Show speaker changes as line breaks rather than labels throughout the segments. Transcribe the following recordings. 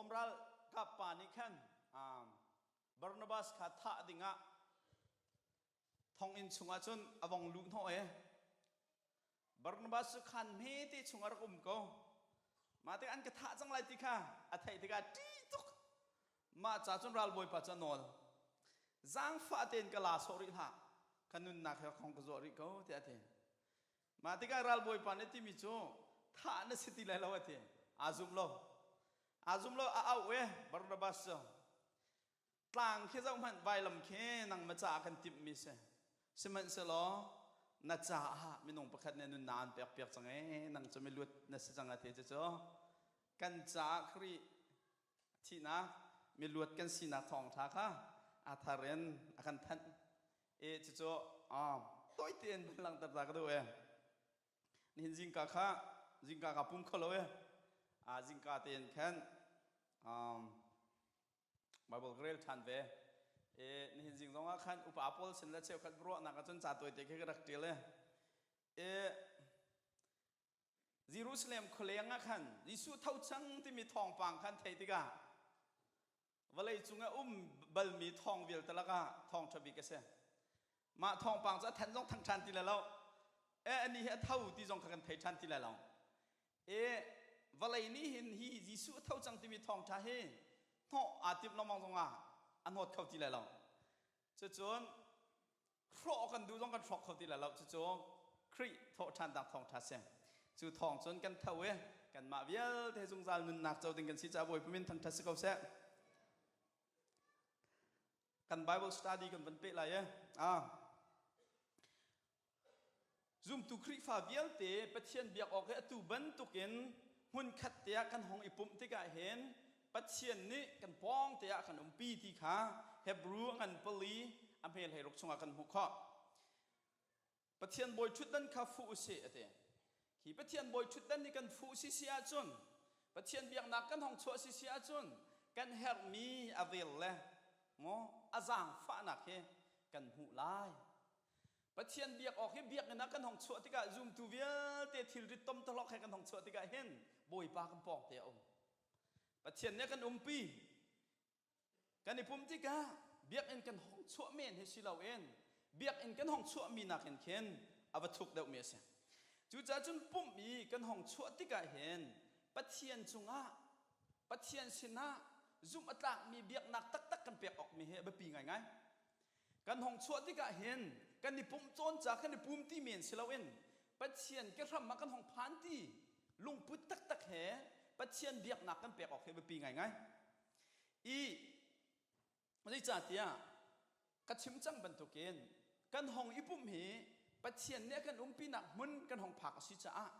Rom ralkap pa nih khan Barnabas kha thah dingah thonginn chungah cun a vong luh hnawh i Barnabas cu khaan hmete chung a rak um ko. Mah tikah an ka thah cang lai ti kha a theih tikah ṭih tuk. Mah ca cun ralbawipa cu a nawl. Zaangfah tein ka la sawh rih hlah. Ka nunnak he khong ka zuah rih ko tiah a ti. Mah tikah ralbawipa nih timi cu thah na si ti lai lo a ti. Aa zum lo. Aa zum lo a auh e Barnabas cu. Tlang khi zoh hmanh vailam khi nangmah caah kan timhmi si. Sihmanhsehlaw na caah minung pakhat nih nunnak an pek piak cang ee nang cu miluat na si cang a ti cucu kan caah Khrih thihnak miluat kan sinak thawngṭha kha a thar in a kan thanh i cucu tawi tein van langhter ta ka duh ee. Nihin zingka kha zingka ka pum kho lo ee. Zingka tein khan Bible ka rel ṭhan ve. E, nihin zing zong ah khan upa pawl sin le cheukhat ruahnak ahcun ca tawite khi ka rak ṭial e. E, Jerusalem khualeng ah khan Jesuh tho cang timi thawngpang khan theih tikah vawlei cung ah um balmi thawng vialte lakah thawngṭha bik a si. Mah thawngpang cu a than zong thang ṭhan ti lai lo. E, ani hi a tho ti zong kha kan thei ṭhan ti lai lo. E vawlei nih hin hi Jesuh a tho cang timi thawngṭha hi hnawh aa timh lengmang zongah a hnawt kho ti lai lo. Cucun hrawh kan duh zong kan hrawk kho ti lai lo. Cucu Khrih thawhṭhannak thawngṭha si. Cu thawng cun kan tho i kanmah vialte zungzal nunnak co ding kan si caah Bawipa min thangṭhat si ko seh. Kan Bible study kan van peh lai e. Ah. Zumtu Khrihfa vialte Pathian biak awk hi atu bantukin hmunkhat te ah kan hong i pumh tikah hin Pathian nih kan pawng te ah kan umpi ti kha Hebrew ngan pali a hme hlei ruk chungah kan hmuh khawh. Pathian bawi ṭhutdan kha fuh usih a ti. Hi Pathian bawi ṭhutdan nih kan fuh si si ahcun Pathian biaknak kan hong chuah si si ahcun kan herhmi a vel le maw a zaangfahnak hi kan hmuh lai. Pathian biak awk hi biakinn ah kan hong chuah tikah zumtu vialte thilrit tomtalok he kan hong chuah tikah hin Bawipa kan pawng te a um. Pathian nih a kan umpi. Kan i pum tikah biakinn kan hong chuah men hi si loin biakinn kan hong chuahmi nakin khin a va thuk deuhmi a si. Cucaah cun pumh i kan hong chuah tikah hin Pathian cungah Pathian sinah zumh a tlakmi biaknak taktak kan pek awkmi hi a biapi ngaingai. Kan hong chuah tikah hin kan i pumh cawn ca kan i pum ti men si loin Pathian ke hram ah kan hong phan ti lungput taktak he Pathian biaknak kan pek awk hi biapi ngaingai. I zeicahtiah ka chim cang bantukin kan hong i pumh hi Pathian nih a kan umpinak hmun kan hong phak a si caah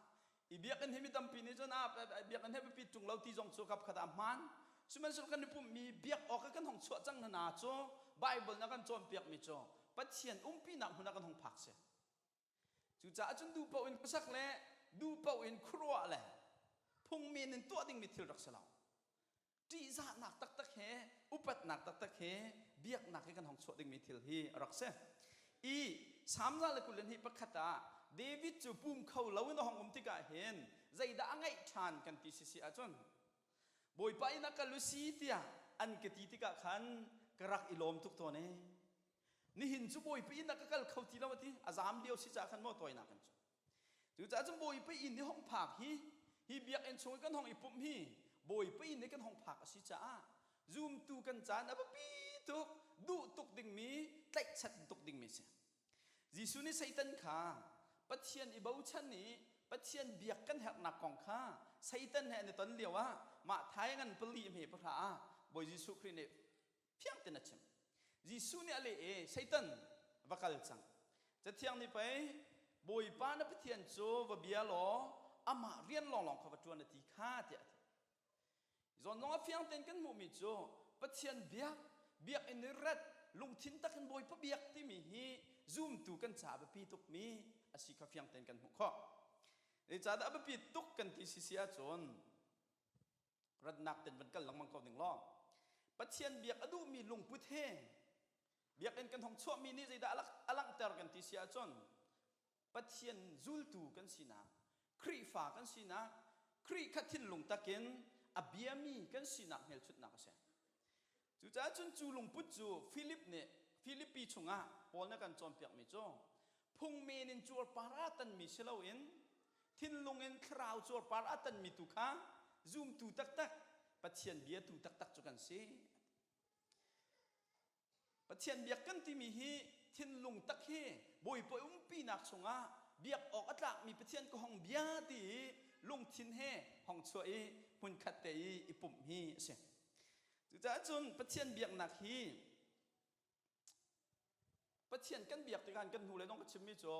i biakinn hi mi tampi nih cun ah biakinn he biapit ṭung lo ti zong cu kap khat ah hmaan sihmanhsehlaw kan i pumhmi biak awk kan hong chuah cang hna cu Bible na kan cawnpiakmi cu Pathian umpinak hmun ah kan hong phak si cucaah cun duh paoh in khuasak le duh paoh in khuaruah le phungmen in tuah dingmi thil rak si lo ṭihzahnak taktak he upatnak taktak he biaknak he kan hong chuah dingmi thil hi a rak si. I Salm 121 pakhat ah David cu pum kho lo in a hong um tikah hin zeidah a ngeih ṭhan kan ti sisi ahcun Bawipa inn ah kal u si tiah an ka ti tikah khan ka rak i lawm tuk tawn ee. Nihin cu Bawipa inn ah ka kal kho ti lo a ti. A zaam lio si caah khan maw tawinak in cu. Cucaah cun Bawipa inn i hong phak hi hi biakinn chung i kan hong i pumh hi Bawipa inn i kan hong phak a si caah zumtu kan caan a biapi tuk duh tuk dingmi tlaihchan tuk dingmi si. Jesuh nih Satan kha Pathian i bochan i Pathian biak kan herhnak kong kha Satan he an i ton lio ah mah thai ngan pali hme pahra ah Bawi Jesuh Khrih nih fiang tein a chim. Jesuh nih a leh i Satan va kal cang. Cathiang nih pei Bawipa na Pathian cu va bia law amah rian lawnglawng kha va ṭuan a ti kha tiah a ti. Zawn zong a fiang tein kan hmuhmi cu Pathian biak, biakinn i rat, lungthin tak in Bawipa biak timi hi zumtu kan caah a biapi tukmi a si kha fiang tein kan hmuh khawh. Zeicahdah a biapi tuk kan ti sisi ahcun ratnak ten van kal lengmang ko ning law Pathian biak a duhmi lungput he biakinn kan hong chuahmi nih zeidah a langhter kan ti si ahcun Pathian zultu kan sinak Khrihfa kan sinak Khrih kha thinlung takin a biami kan sinak hmelchunhnak a si. Cucaah cun cu lungput cu Philip nih Filipi chungah Paul nih a kan cawnpiakmi cu phungmen in cuarpar aa tanmi si loin thinlung in thlarau cuarpar aa tanmi tu kha zumtu taktak Pathian biatu taktak cu kan si. Pathian biak kan timi hi thinlung tak hi Bawipa umpinak chungah biak awk a tlakmi Pathian ka hong bia ti i lungthin he hong chuah i hmunkhat te i i pumh hi a si. Cucaah cun Pathian biaknak hi Pathian kan biak tikah kan hnu le dong ka chimmi cu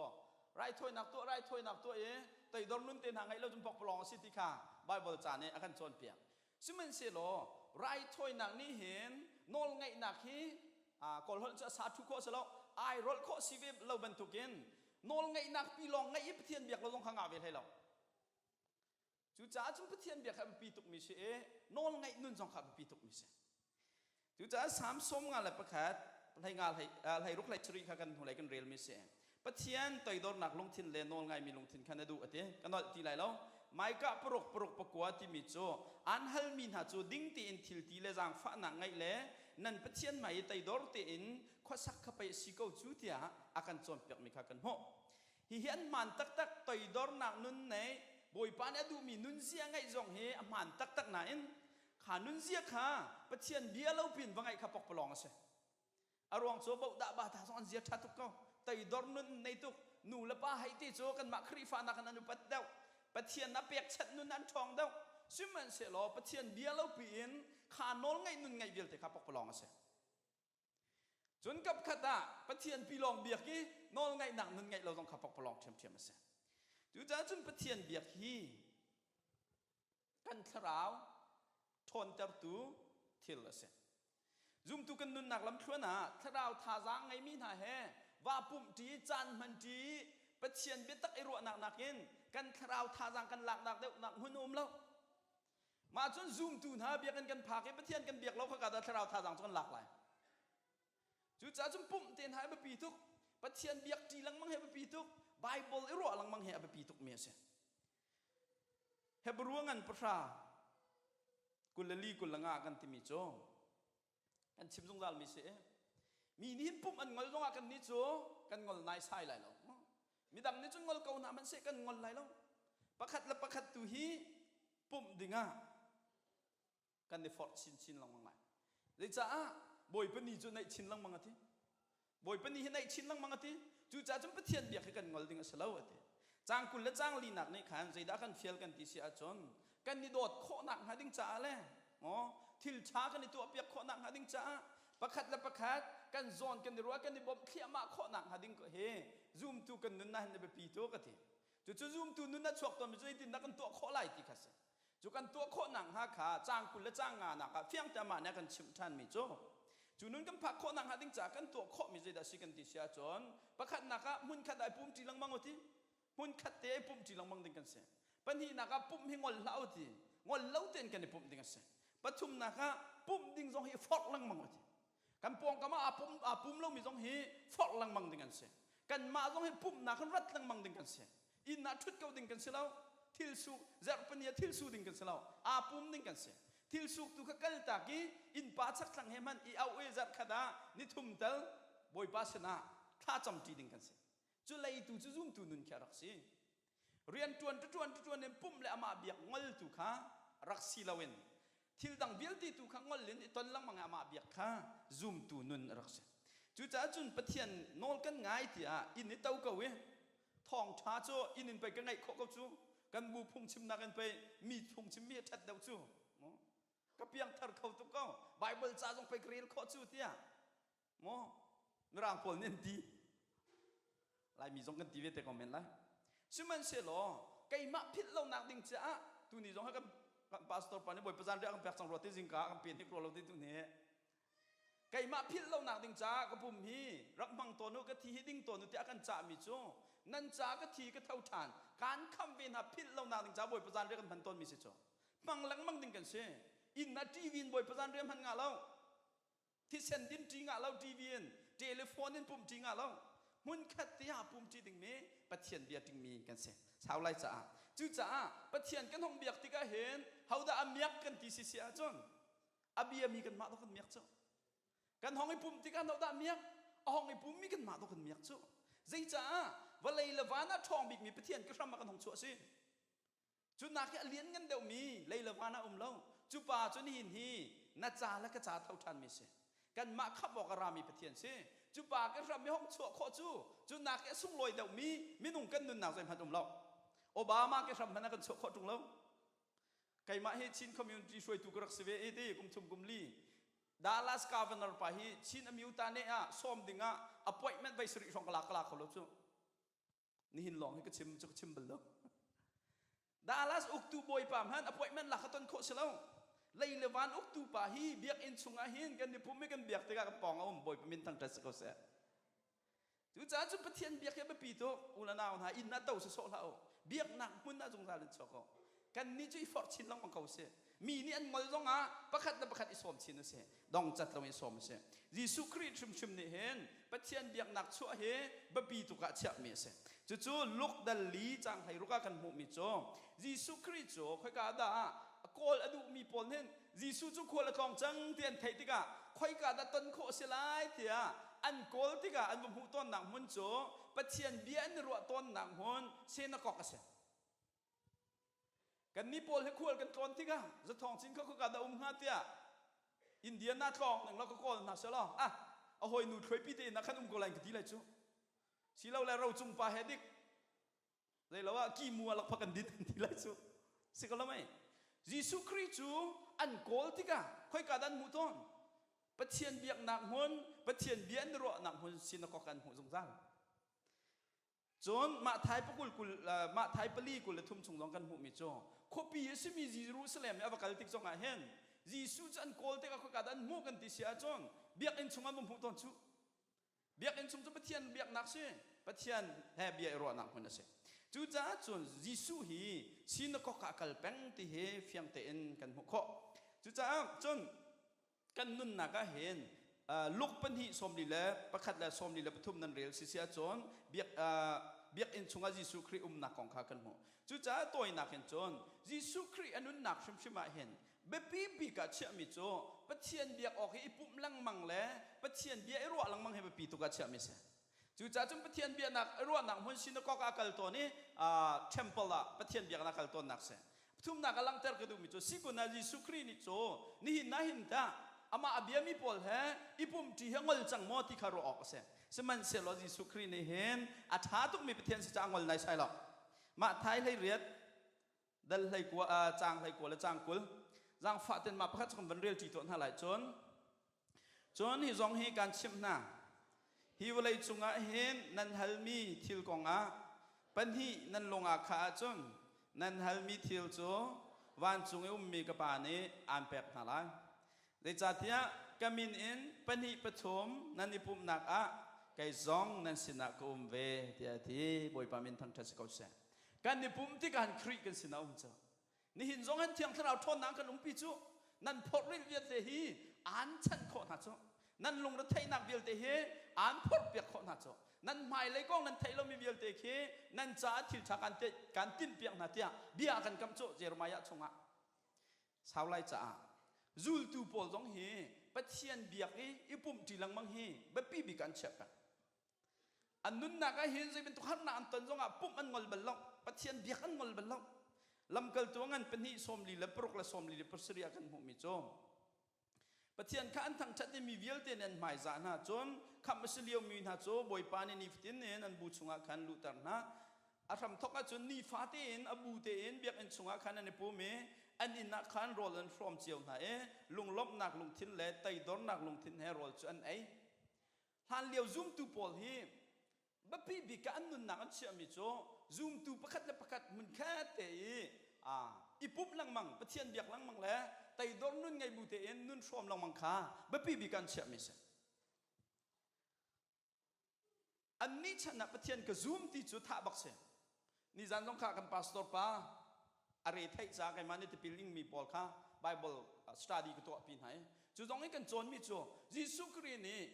raithawinak tuah raithawinak tuah i toidor nun te hna ngeih lo cun pokpalawng a si ti kha Bible ca nih a kan cawnpiak. Sihmanhsehlaw raithawinak nih hin nawlngaihnak hi Kawlholh cu a sa thu khawh si lo ai rolh khawh si ve lo bantukin nawlngaihnak pi lawng ngeih i Pathian biak lo zong kha ngah ve hlei lo. Cucaah cun Pathian bia kha a biapi tukmi si i nawlngaih nun zong kha a biapi tukmi si. Cucaah Salm 51 hlei nga hlei hlei ruk hlei sarih kha kan hnulei kan relmi si. Pathian toidornak lungthin le nawlngaimi lungthin kha na duh a ti. Ka nolh ti lai lo. Maikah paruk paruk pakua timi cu an halmi hna cu ding tein thil ti le zaangfahnak ngeih le nan Pathian hmai i toidor tein khuasak kha pei a si ko cu tiah a kan cawnpiakmi kha kan hmuh. Hihi an hmaan taktak toidornak nun nei Bawipa nih a duhmi nunzia ngeih zong hi a hmaan taktak nain kha nunzia kha Pathian bia lo pin va ngaih kha pokpalawng a si. A ruang cu bohdah bata zong an zia ṭha tuk ko. Toidor nun nei tuk. Nu le pa hei ti cu kanmah Khrihfa nakin an upat deuh. Pathian a pekchanh nun an ṭhawng deuh. Sihmanhsehlaw Pathian bia lo piin kha nawl ngeih nun ngeih vialte kha pokpalawng a si. Cun kapkhat ah Pathian pi lawng biak i nawlngaihnak nun ngeih lo zong kha pokpalawng ṭhiamṭhiam a si. Cucaah cun Pathian biak hi kan thlarau ṭhawntertu thil a si. Zumtu kan nunnak lamthluan ah thlarau thazaang ngeimi hna he va pumhṭi, caan hmanṭi, Pathian biatak i ruahnak nakin kan thlarau thazaang kan laknak deuhnak hmun a um lo. Mah cun zumtu hna biakinn kan phak i Pathian kan biak lo kha ka dah thlarau thazaang cu kan lak lai. Cucaah cun pumh te hna hi a biapi tuk. Pathian biak ṭi lengmang hi a biapi tuk. Bible i ruah lengmang hi a biapi tukmi a si. Hebrew ngan pahra 24 25 kan timi cu kan chim zungzal mi si. Mi nih hin pumh an ngol zongah kan nih cu kan ngol naisai lai lo. Midang nih cun ngol ko hna hmanhseh kan ngol lai lo. Pakhat le pakhat tu hi pumh dingah kan i forh chinchin lengmang lai. Zeicaah Bawipa ni cu naih chin lengmang a ti. Bawipa ni hi naih chin lengmang a ti. Cucaah cun Pathian biak hi kan ngol ding a si lo a ti. Caang 20 le caang linak nih khan zeidah kan fial kan ti si ahcun kan i dawt khawhnak hnga ding caah le maw thil ṭha kan i tuahpiak khawhnak hnga ding caah pakhat le pakhat kan zawn kan i ruah kan i bawmh thliahmah khawhnak hnga ding hi zumtu kan nun ah hin a biapi tuk a ti. Cucu zumtu nun a chuak tawnmi cu zeitindah kan tuah khawh lai ti kha si. Cu kan tuah khawh nakhnga kha caang 20 le caang nga nak ah fiangte amah nih a kan chimh ṭhanmi cu cu nun kan phak khawh nakhnga ding caah kan tuah khawhmi zeidah a si kan ti si ahcun pakhatnak ah hmunkhat ah i pumṭi lengmang u ti hmunkhat te i pumhṭi lengmang ding kan si pahnihnak ah pumh hi ngol hlah u ti ngol lo tein kan i pumh ding a si pathumnak ah pumh ding zong hi i forh lengmang u ti kan pawngkam ah aa pum aa pum lomi zong hi forh lengmang ding an si kanmah zong hi pumhnak kan rat lengmang ding kan si inn ah ṭhut ko ding kan si lo thil su zarhpini ah thil su ding kan si lo aa pum ding kan si thil suk tu kha kaltak i innpa chakthlang he hmanh i auh i zarhkhat ah nithum tal bawipa sinah thla camṭi ding kan si cu leitu cu zumtu nun khi a rak si rian ṭuan ṭuan ṭuan in pumh le amah biak ngol tu kha rak si loin thil dang vialte tu kha ngol in i ton lengmang i amah biak kha zumtu nun a rak si cucaah cun Pathian nawl kan ngai tiah inn i to ko i thawngṭha cu inn in pei ka ngaih khawh ko cu kan bu phungchimnak in pei mi phungchimmi a ṭhat deuh cu ka piangthar kho tuk ko Bible ca zong pei ka rel khawh cu tiah maw mirang pawl nih an ti Laimi zong kan ti ve te ko men lai sihmanhsehlaw keimah philh lonak ding caah tuni zong kan kan pastor pa nih bawipa zan riah kan pek cang rua ti zingka kan pe hnik rua lo ti tu nih keimah philh lonak ding caah ka pum hi rak hmang tawn u ka thi hi ding tawn u tiah kan cahmi cu nan ca ka thi ka tho ṭhan kan kham ve hna philh lonak ding caah bawipa zan riah kan hman tawnmi si cu hmang lengmang ding kan si inn ah TV in bawipa zan riah hman nga lo thisen din ṭi ngah lo TV in telephone in pumh ṭi ngah lo hmunkhat te ah pum ṭi dingmi Pathian bia ṭingmi kan si sau lai caah. Cucaah Pathian kan hong biak tikah hin hodah a miak kan ti sisi ahcun a biami kanmah dawh kan miak cu. Kan hong i pumh tikah hodah miak? A hong i pummi kanmah dawh kan miak cu. Zeicaah vawlei le van ah ṭhawng bikmi Pathian ka hram ah kan hong chuah si. Cu nak hi a lianngan deuhmi lei le van ah um lo. Cu pa cu nihin hi na ca le ka ca tho ṭhanmi si. Kanmah khamh awk a rami Pathian si. Cu pa kan hram i hong chuah khawh cu cu nak hi a sunglawi deuhmi minung kan nunnak zeihmanh um lo. Obama ke hram hmanh ah kan chuah khawh ṭung lo. Keimah hi Chin community hruaitu ka rak si ve i ti kum thum kum li Dallas governor pa hi Chin amyuta ne ah sawm ding ah appointment vai sarih hrawng ka la ka la kho lo cu. Nihin lawng hi ka chim cu ka chim bal lo. Dallas uktu bawipa hmanh appointment lak ka ton khawh si lo. Lei le van uktu pa hi biakinn chungah hin kan i pum i kan biak tikah kan pawng a um bawipa min thangṭhat si ko seh. Cucaah cu Pathian biak hi a biapi tuk. U le nau hna inn ah to sawsawh hlah u. Biaknak hmun ah zungzal in chuak u. Kannih cu i forh chin lengmang ko sih. Mi nih an ngol zongah pakhat le pakhat i sawm chin u sih. Dongcat loin i sawm u sih. Jesuh Khrih hrimhrim nih hin Pathian biaknak chuah hi biapi tuk ah chiahmi a si. Cucu Luke dal li caang 16 ah kan hmuhmi cu Jesuh Khrih cu khoika dah kawl a duhmi pawl hin Jesuh cu khual a tlawng cang ti an theih tikah khoika dah ton khawh a si lai tiah an kawl tikah an va hmuh tawnnak hmun cu Pathian bia an i ruah tawnnak hmun synagogue a si. Kannih pawl hi khual kan tlawn tikah zathawng cin kha khoika dah um hnga tiah Indiana tlawng ning law ka kawl hna selaw ah a hawi nu thluaipi te inn ah khan um ko lai ka ti lai cu. Silo le rocung pa he dik zeilo ah ki mu ah lakphak kan din ti lai cu. Si ko lo mei? Jesuh Khrih cu an kawl tikah khoika dah an hmuh tawn? Pathian biaknak hmun, Pathian bia an ruahnak hmun synagogue an hmuh zungzal. Cun mah thai pakul kul mah thai pali 23 chung zong kan hmuhmi cu khuapi a simi Jerusalem i a va kal tik zongah hin Jesuh cu an kawl tikah khoika dah an hmuh kan ti si ahcun biakinn chung an va hmuh tawn cu. Biakinn chung cu Pathian biaknak si. Pathian he bia i ruahnak hmun a si. Cucaah cun Jesuh hi synagogue ah kal peng ti hi fiang tein kan hmuh khawh. Cucaah cun kan nunnak ah hin Luke pahnih 41 le 43 nan rel si si ahcun biak biakinn chungah Jesuh Khrih umnak kong kha kan hmuh. Cucaah tawinak in cun Jesuh Khrih a nunnak hrimhrim ah hin biapi bik ah chiahmi cu Pathian biak awk hi i pumh lengmang le Pathian bia i ruah lengmang hi biapi tuk ah chiahmi a si. Cucaah cun Pathian biaknak ruahnak hmun synagogue ah kal tawn i temple ah Pathian biaknak kal tawnnak si. Pathumnak a langhter ka duhmi cu sikun ah Jesuh Khrih nih cu nihin ah hin tah amah a biami pawl he i pumṭi hi a ngol cang maw ti kha ruah awk a si. Sihmanhsehlaw Jesuh Khrih nih hin a ṭha tukmi Pathian si caah a ngol naisai lo. Mah thai 18 dal 19 caang 19 le caang 20 zaangfah ten mah pakhat cu kan van rel ṭi tuah hna lai cun Cun hi zong hi kaan chimh hna. Hi vawlei cungah hin nan halmi thil kongah pahnih nan lung ah khah ahcun nan halmi thil cu vancung i ummi ka Pa nih aan pek hna lai. Zeicahtiah ka min in pahnih pathum nan i pumhnak ah kei zong nan sinah ka um ve, tiah a ti. Bawipa min thangṭhat si ko seh. Kan i pumh tikah hin Khrih kan sinah a um cu. Nihin zong hin Thiang Thlarau ṭhawnnak kan umpi cu nan phorh vialte hi aan chanh khawh hna cu nan lungretheihnak vialte hi aan phorhpiak khawh hna cu nan hmailei kong nan theih lomi vialte khi nan caah thil ṭha kan kan tinhpiak hna tiah bia kan kam cu Jeremiah chungah sau lai caah zultu pawl zong hi Pathian biak i i pumhṭi lengmang hi biapi bik an chiah peng An nunnak ah hin zei bantuk harnak an ton zongah pumh an ngol bal lo. Pathian biak an ngol bal lo. Lamkaltu a ngan pahnih 46 le 47 ah kan hmuhmi cu Pathian kha an thangṭhat i mi vialte nih an hmaizah hna cun khamh a si liomi hna cu Bawipa nih nifatin in an bu chungah khan luhter hna. A hramthawk ahcun nifate in a bu tein biakinn chungah khan an i pum i an inn ah khan rawl an hrawm cio hna i lunglawmhnak lungthin le toidornak lungthin he rawl cu an ei. Hlanlio zumtu pawl hi biapi bik ah an nunnak an chiahmi cu zumtu pakhat le pakhat hmunkhat te i i pumh lengmang, Pathian biak lengmang le teidor nun ngei bu tein nun hrawm lengmang kha biapi bik ah an chiahmi a si. Annih chan ah Pathian ka zum ti cu thah bak si. Nizan zong kha kan pastor pa a re theih caah keimah nih tipil ingmi pawl kha Bible study ka tuahpi hna i cu zong i kan cawnmi cu Jesuh Khrih nih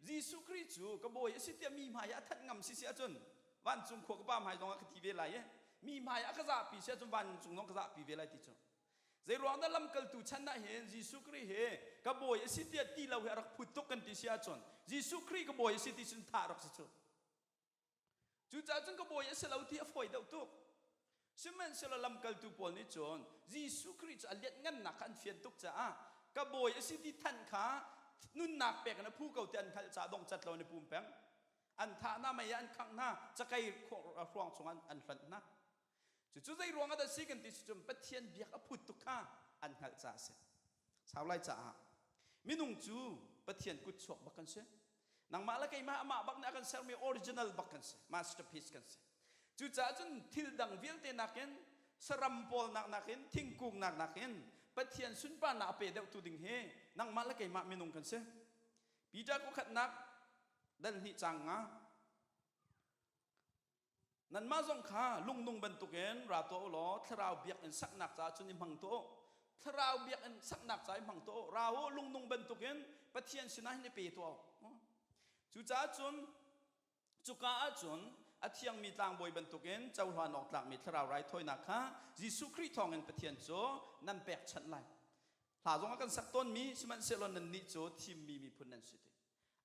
Jesuh Khrih cu ka bawi a si tiah mi hmai ah a thanh ngam si si ahcun vancung khua ka pa hmai zong ah ka ti ve lai i. Mi hmai ah ka zahpi si ahcun vancung zong ka zahpi ve lai ti cu. Zeiruang dah lamkaltu chan ah hin Jesuh Khrih hi ka bawi a si tiah ti lo hi a rak phut tuk kan ti si ahcun Jesuh Khrih ka bawi a si ti cun thah rak si cu. Cucaah cun ka bawi a si lo ti a fawi deuh tuk. Sihmanhsehlaw lamkaltu pawl nih cun Jesuh Khrih cu a lianhngannak kha an fian tuk caah ka bawi a si ti thanh kha nunnak pek in a phu ko ti an hngalh caah dongcat lo in a pum peng. An thah hna, mei ah an khangh hna, cakei hruang chungah an hlonh hna. Cucu zei ruang ah dah si kan ti si cun Pathian biak a phut tuk kha an hngalh caah a si. Sau lai caah minung cu Pathian kutchuak bak kan si. Nangmah le keimah amah bak nih a kan sermi original bak kan si, masterpiece kan si. Cucaah cun thil dang vialte nakin saram pawl nak nakin thingkung nak nakin Pathian sunparnak a pe deuhtu ding hi nangmah le keimah minung kan si. Peter kukhatnak dal hnih cang nga Nanmah zong kha lungnung bantukin ra tuah u law thlarau biakinn saknak caah cun i hmang tuah u. Thlarau biakinn saknak caah i hmang tuah u. Ra u lungnung bantukin Pathian sinah hin i pe tuah u. Cucaah cun cuka ah cun a thiangmi tlangbawi bantukin cohlan awk tlakmi thlarau raithawinak kha Jesuh Khrih thawngin Pathian cu nan pekchanh lai. Hla zong a kan sak tawnmi sihmanhsehlaw nannih cu thimmi miphun nan si ti.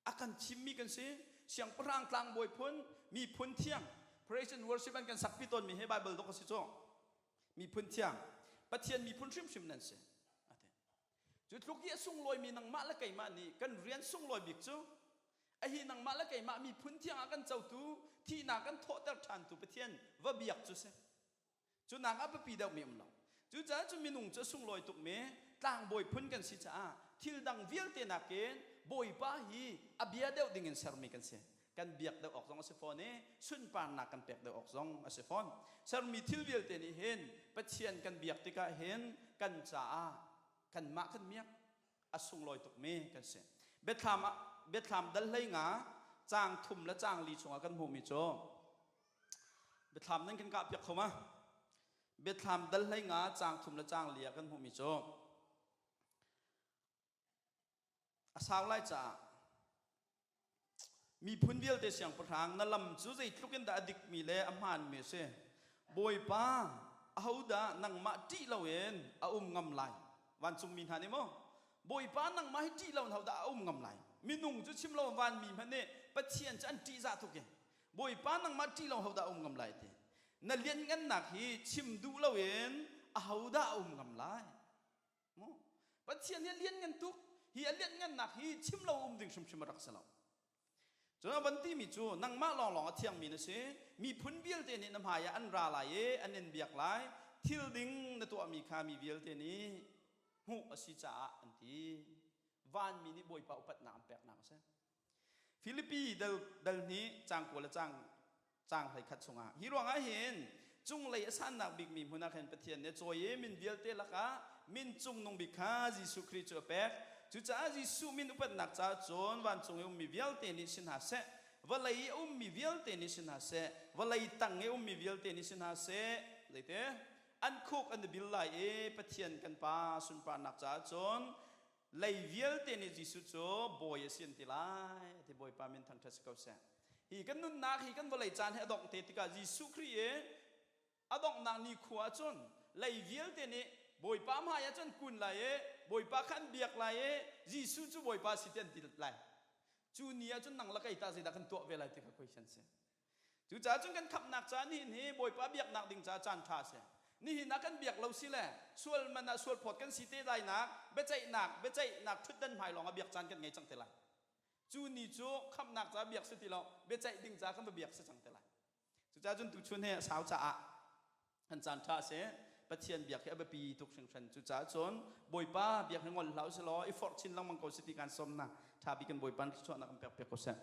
A kan thimmi kan si. Siangpahrang tlangbawi phun, miphun thiang, praise and worship an kan sakpi tawnmi hi Bible dok a si cu. Miphun thiang, Pathian miphun hrimhrim nan si. Ate. Cu tluk i a sunglawimi nangmah le keimah nih kan rian sunglawi bik cu a hi nangmah le keimah miphun thiang ah kan cotu, thihnak kan thawhter ṭhantu Pathian va biak cu si. Cu nak a biapi deuhmi um lo. Cucaah cu minung cu a sunglawi tukmi tlangbawi phun kan si caah thil dang vialte nakin Bawipa hi a bia deuh dingin sermi kan si. Kan biak deuh awk zong a si fawn i sunparnak kan pek deuh awk zong a si fawn. Sermi thil vialte nih hin Pathian kan biak tikah hin kan caah kanmah kan miak a sunglawi tukmi kan si. Biathlam ah Biathlam dal hlei nga caang thum le caang li chungah kan hmuhmi cu Biathlam nan kan kah piak kho ma? Biathlam dal hlei nga caang thum le caang li ah kan hmuhmi cu a sau lai caah miphun vialte siangpahrang na lam cu zeitluk in dah a dikmi le a hmaanmi a si. Bawipa, ahodah nangmah ṭih loin a um ngam lai? Vancungmi hna nih maw? Bawipa nangmah hi ṭih loin hodah a um ngam lai? Minung cu chim lo vanmi hmanh nih Pathian cu an ṭihzah tuk i Bawipa nangmah ṭih lo hodah um ngam lai ti. Na lianngannak hi chim duh loin ahodah a um ngam lai? Mu. Pathian hi a lianngan tuk. Hi a lianngannak hi chim lo um ding hrimhrim a rak si lo. Cun a van timi cu nangmah lawnglawng a thiangmi na si. Miphun vialte nih na hmai ah an ra lai i an in biak lai. Thil ding na tuahmi kha mi vialte nih hmuh a si caah an ti. Vanmi nih Bawipa upatnak an peknak a si. Filipi dal, dal hnih caang kua le caang caang 11 chungah hi ruangah hin cunglei a sannak bikmi hmun ah khin Pathian nih a cawi i min vialte lakah min cungnung bik kha Jesuh Khrih cu a pek. Cucaah Jesuh min upatnak caah cun vancung i ummi vialte nih si hna seh, vawlei i a ummi vialte nih si hna seh, vawlei tang i ummi vialte nih si hna seh, zeite an khuk an i bil lai i Pathian kan Pa sunparnak caah cun lei vialte nih Jesuh cu bawi a si an ti lai ti Bawipa min thangṭhat si ko seh. Hi kan nunnak hi kan vawlei caan hi a dongh te tikah Jesuh Khrih i a donghnak ni khua ahcun lei vialte nih Bawipa hmai ah cun kun lai i Bawipa kha an biak lai i Jesuh cu Bawipa si ti an ti lai. Cu ni ahcun nang le kei tah zeidah kan tuah ve lai ti kha question si. Cucaah cun kan khamhnak ca nihin hi Bawipa biaknak ding caah caan ṭha a si. Nihin ah kan biak lo si le sual man ah sualphawt kan si te lainak biaceihnak biaceihnak ṭhutdan hmai lawng ah biak caan kan ngei cang te lai. Cu ni cu khamhnak caah biak si ti lo biaceih ding caah kan va biak si cang te lai. Cucaah cun tuchun hi a sau caah kan caan ṭha a si. Pathian biak hi a biapi tuk hringhran. Cucaah cun Bawipa biak hi ngol hlah usih law i forh chin lengmang ko si ti kan sawm hna. Ṭha bik in Bawipa thluachuahnak kan pek piak ko seh.